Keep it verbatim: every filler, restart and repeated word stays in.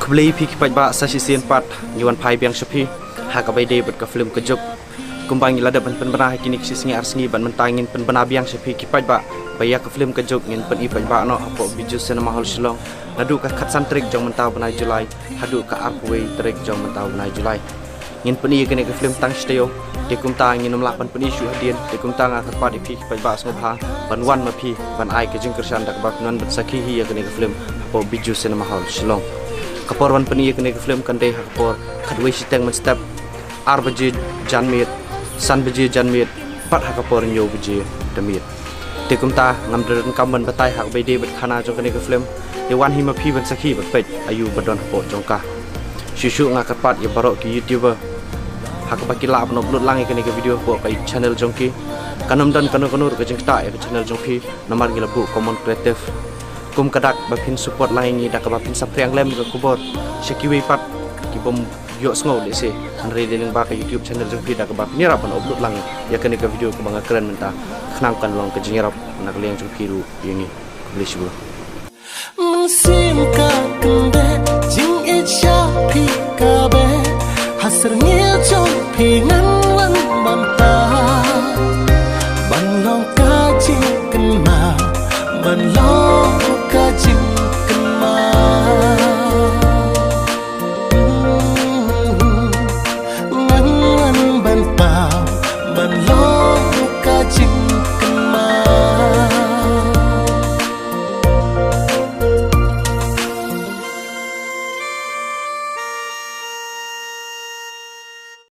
Khublei phi ki paidbah, sa shisien pat ngi wan phai biang sha phi ha kaba ïadei bad ka film Ka Juk. Kumba ngi la dep ban pynbna ha kine ki shi sngi ar sngi, bad mynta ngin pynbna biang sha phi ki paidbah ba ïa ka film Ka Juk ngin pyni paidbah noh hapoh Bijou Cinema Hall Shillong naduh ka khatsan tarik jong mynta u bnai July haduh ka arphew wei tarik jong mynta u bnai July. Ngin pyni ïa kane ka film tang shi taïew, te kumta ngin ym lah ban pyni shuh hadien. Te kumta nga kyrpad ïa phi ki paidbah sngewbha ban wan ma phi ban ai ka jingkyrshan da kaba phin wan ban sakhi hi ïa kane ka film hapoh Bijou Cinema Hall Shillong. Ka por ban pyni ïa kane ka film kan dei ha ka por khatwei shiteng mynstep, ar baje janmiet, san baje janmiet, bad ha ka por hynñiew baje da miet. Te kumta ngam da donkam ban batai ha kaba ïadei bad khana jong kane ka film. Te wan hi ma phi ban sakhi bad peit aïu ba don hapoh jong ka. Shuh shuh nga kyrpad ïa baroh ki YouTuber ha kaba ki lah ban upload lang ïa kane ka video hapoh ka channel jong ki. Kan ym don kano kano ruh ka jingktah ïa ka channel jong phi namar ngi la buh common creative. Kum ka dak ba phin support lang ïa ngi da kaba phin saphriang lem ïa ka khubor sha kiwei pat ki bym ïohsngew lehse, hynrei dei lyngba ka YouTube channel jong phi da kaba phin ïarap ban upload lang ïa kane ka video kaba nga kren mynta, khnang kan long ka jingïarap na ka liang jong phi ruh ïa ngi. Khublei shibun. Mynsiem ka kynbeh jingïeit sha phi ka beh, ha syrngiew jong phi ngan